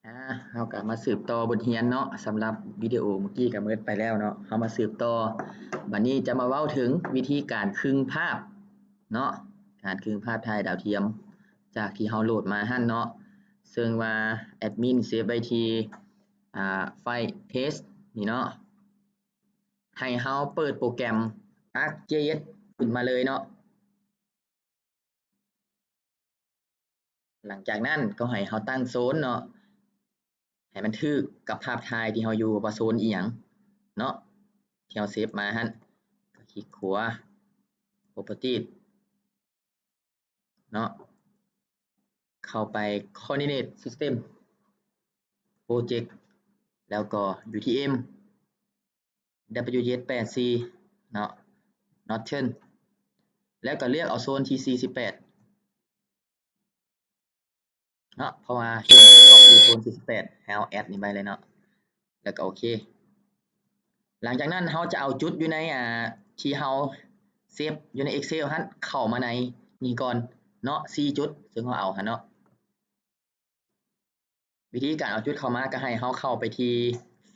ອາ ເຮົາກໍມາສືບຕໍ່ບົດຮຽນເນາະ, ສຳລັບວິດີໂອເມື່ອກີ້ກໍໝົດໄປແລ້ວເນາະ, ເຮົາມາສືບຕໍ່. ບັດນີ້ຈະມາເວົ້າເຖິງວິທີການຄຶງພາບເນາະ, ການຄຶງພາບຖ່າຍດາວທຽມຈາກທີ່ເຮົາໂຫຼດມາຫັ້ນເນາະ, ເຊິ່ງວ່າແອດມິນເຊບໄວ້ທີ່ ອາ ໄຟລ໌ເທສນີ້ເນາະ. ໃຫ້ເຮົາເປີດໂປຣແກຣມ ArcGIS ຂຶ້ນມາເລີຍເນາະ. ຫຼັງຈາກນັ້ນກໍໃຫ້ເຮົາຕັ້ງໂຊນເນາະ, ໃຫ້ມັນຖືກກັບພາບຖ່າຍທີ່ເຮົາຢູ່ ວ່າໂຊນອີ່ຫຍັງເນາະ ທີ່ເຮົາເຊບມາຫັ້ນ. ກໍຄລິກຂວາ Properties ເນາະ, ເຂົ້າໄປ Coordinate System Project ແລ້ວກໍ UTM WGS ແປດສີ່ເນາະ Northern ແລ້ວກໍເລືອກເອົາໂຊນທີສີ່ສິບແປດເນາະ, ເພາະວ່າເຂດມັນອອກຢູ່ໂຊນສີ່ສິບແປດ ໃຫ້ເຮົາແອັດນີ້ໄວ້ເລີຍເນາະ, ແລ້ວກໍໂອເຄ. ຫຼັງຈາກນັ້ນເຮົາຈະເອົາຈຸດຢູ່ໃນ ອາ ທີ່ເຮົາເຊບຢູ່ໃນ Excel ຫັ້ນ ເຂົ້າມາໃນນີ້ກ່ອນເນາະ ສີ່ຈຸດ ເຊິ່ງເຮົາເອົາຫັ້ນເນາະ. ວິທີການເອົາຈຸດເຂົ້າມາ ກໍໃຫ້ເຮົາເຂົ້າໄປທີ່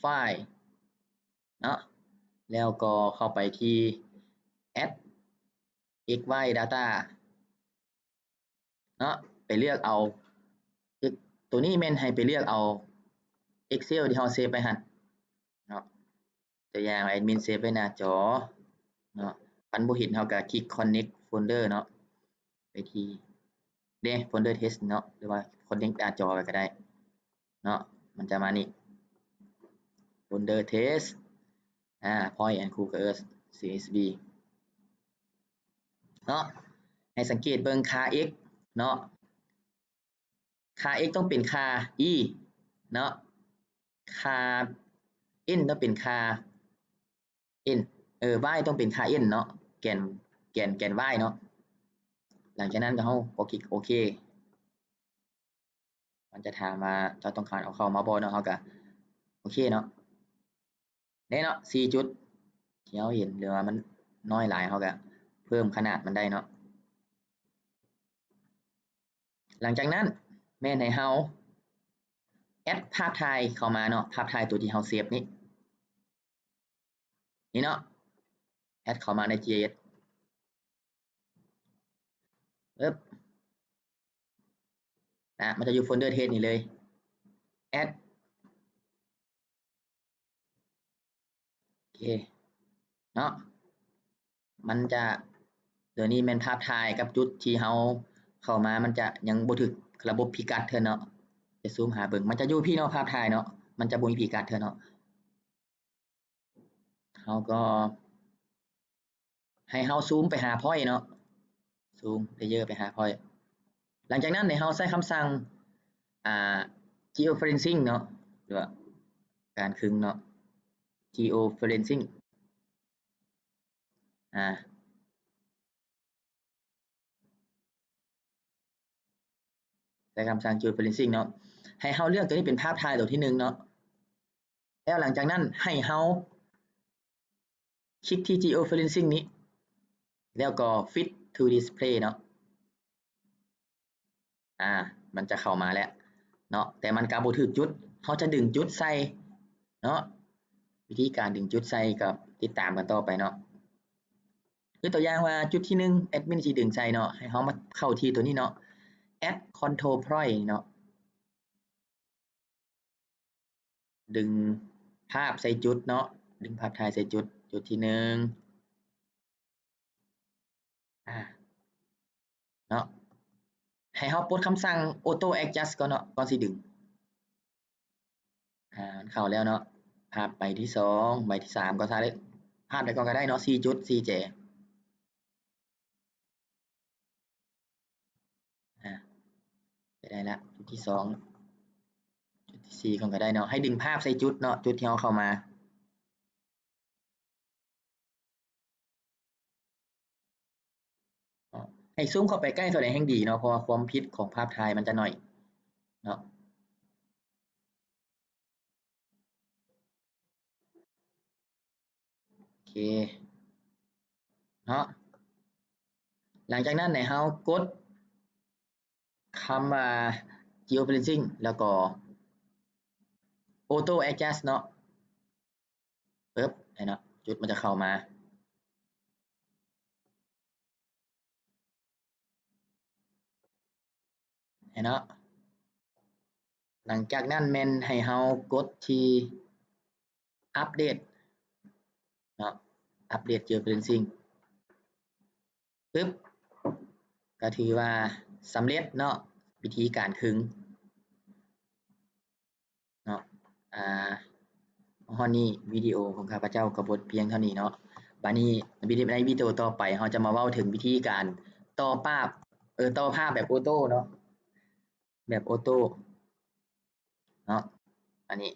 File ເນາະ, ແລ້ວກໍເຂົ້າໄປທີ່ Add XY Data ເນາະ, ໄປເລືອກເອົາ ຕົວນີ້ແມ່ນໃຫ້ໄປເລືອກເອົາ Excel ທີ່ເຮົາເຊບໄວ້ຫັ້ນເນາະ. ຕົວຢ່າງ ແອດມິນເຊບໄວ້ໜ້າຈໍເນາະ, ຄັນບໍ່ເຫັນເຮົາກໍຄລິກ Connect Folder ເນາະ, ໄປທີ່ ເດ້ Folder Test ເນາະ ຫຼືວ່າ Connect ໜ້າຈໍໄວ້ກໍໄດ້ເນາະ. ມັນຈະມານີ້ Folder Test ອາ Point and Cooker CSV ເນາະ. ໃຫ້ສັງເກດເບິ່ງຄ່າ x ເນາະ, ຄ່າ x ຕ້ອງເປັນຄ່າ e ເນາະ, ຄ່າ n ຕ້ອງເປັນຄ່າ n ເອີ y ຕ້ອງເປັນຄ່າ n ເນາະ, ແກນ ແກນ ແກນ y ເນາະ. ຫຼັງຈາກນັ້ນກໍເຮົາກໍຄລິກໂອເຄ, ມັນຈະຖາມວ່າເຈົ້າຕ້ອງການເອົາເຂົ້າມາບໍ່ເນາະ, ເຮົາກໍໂອເຄເນາະ. ເດ້ເນາະ ສີ່ຈຸດທີ່ເຮົາເຫັນ ຫຼືວ່າມັນນ້ອຍຫຼາຍ ເຮົາກໍເພີ່ມຂະໜາດມັນໄດ້ເນາະ. ຫຼັງຈາກນັ້ນແມ່ນໃຫ້ເຮົາແອັດພາບຖ່າຍເຂົ້າມາເນາະ, ພາບຖ່າຍຕົວທີ່ເຮົາເຊບນີ້ ນີ້ເນາະ, ແອັດເຂົ້າມາໃນ GIS ເອີບ ນະ ມັນຈະຢູ່ Folder Test ນີ້ເລີຍ, ແອັດ ໂອເຄເນາະ. ມັນຈະ ຕົວນີ້ແມ່ນພາບຖ່າຍກັບຈຸດທີ່ເຮົາເຂົ້າມາ ມັນຈະຍັງບໍ່ຖືກລະບົບພິກັດເທື່ອເນາະ. ຈະຊູມຫາເບິ່ງ ມັນຈະຢູ່ພີ້ເນາະ, ພາບຖ່າຍເນາະ, ມັນຈະບໍ່ມີພິກັດເທື່ອເນາະ. ເຮົາກໍ ໃຫ້ເຮົາຊູມໄປຫາ point ເນາະ, ຊູມ layer ໄປຫາ point. ຫຼັງຈາກນັ້ນໃຫ້ເຮົາໃຊ້ຄຳສັ່ງ ອ່າ georeferencing ເນາະ ຫຼືວ່າການຄຶງເນາະ, georeferencing ອ່າ ໃຊ້ຄຳສັ່ງ georeferencing ເນາະ, ໃຫ້ເຮົາເລືອກຕົວນີ້ເປັນພາບຖ່າຍຕົວທີໜຶ່ງເນາະ. ແລ້ວຫຼັງຈາກນັ້ນໃຫ້ເຮົາຄລິກທີ່ georeferencing ນີ້ ແລ້ວກໍ fit to display ເນາະ. ອາ ມັນຈະເຂົ້າມາແລ້ວເນາະ, ແຕ່ມັນກໍບໍ່ຖືກຈຸດ, ເຮົາຈະດຶງຈຸດໃສ່ເນາະ. ວິທີການດຶງຈຸດໃສ່ກໍຕິດຕາມກັນຕໍ່ໄປເນາະ. ຄືຕົວຢ່າງວ່າຈຸດທີໜຶ່ງ ແອັດມິນຊິດຶງໃສ່ເນາະ, ໃຫ້ເຮົາມາເຂົ້າທີ່ຕົວນີ້ເນາະ, add control point ເນາະ. ດຶງພາບໃສ່ຈຸດເນາະ, ດຶງພາບຖ່າຍໃສ່ຈຸດ, ຈຸດທີໜຶ່ງ ອາ ເນາະ. ໃຫ້ເຮົາປົດຄຳສັ່ງ auto adjust ກ່ອນເນາະ, ກ່ອນຊິດຶງ. ອາ ມັນເຂົ້າແລ້ວເນາະ, ພາບໃບທີສອງ ໃບທີສາມກໍຊະເລີຍ, ພາບໃດກ່ອນກໍໄດ້ເນາະ, ສີ່ຈຸດ ສີ່ແຈ. ອາ ໄປໄດ້ລະ ຈຸດທີສອງ ຈຸດທີສີ່ກ່ອນກໍໄດ້ເນາະ. ໃຫ້ດຶງພາບໃສ່ຈຸດເນາະ, ຈຸດທີ່ເຮົາເຂົ້າມາເນາະ. ໃຫ້ຊູມເຂົ້າໄປໃກ້ເທົ່າໃດແຮ່ງດີເນາະ, ເພາະວ່າຄວາມຜິດຂອງພາບຖ່າຍມັນຈະໜ້ອຍເນາະ. ໂອເຄເນາະ, ຫຼັງຈາກນັ້ນໃຫ້ເຮົາກົດຄຳວ່າ georeferencing ແລ້ວກໍ auto adjust ເນາະ ປຶບ ເຫັນເນາະ ຈຸດມັນຈະເຂົ້າມາ ເຫັນເນາະ ຫຼັງຈາກນັ້ນແມ່ນໃຫ້ເຮົາກົດທີ່ອັບເດດເນາະ ອັບເດດ georeferencing ປຶບ ກໍຖືວ່າສຳເລັດເນາະ ວິທີການຄຶງເນາະ. ອາ ຮອດນີ້ວິດີໂອຂອງຂ້າພະເຈົ້າກໍໝົດພຽງເທົ່ານີ້ເນາະ. ບາດນີ້ວິດີ ໃນວິດີໂອຕໍ່ໄປ ເຮົາຈະມາເວົ້າເຖິງວິທີການຕໍ່ພາບ ເອີ ຕໍ່ພາບແບບໂອໂຕ້ເນາະ ແບບໂອໂຕ້ເນາະ ອັນນີ້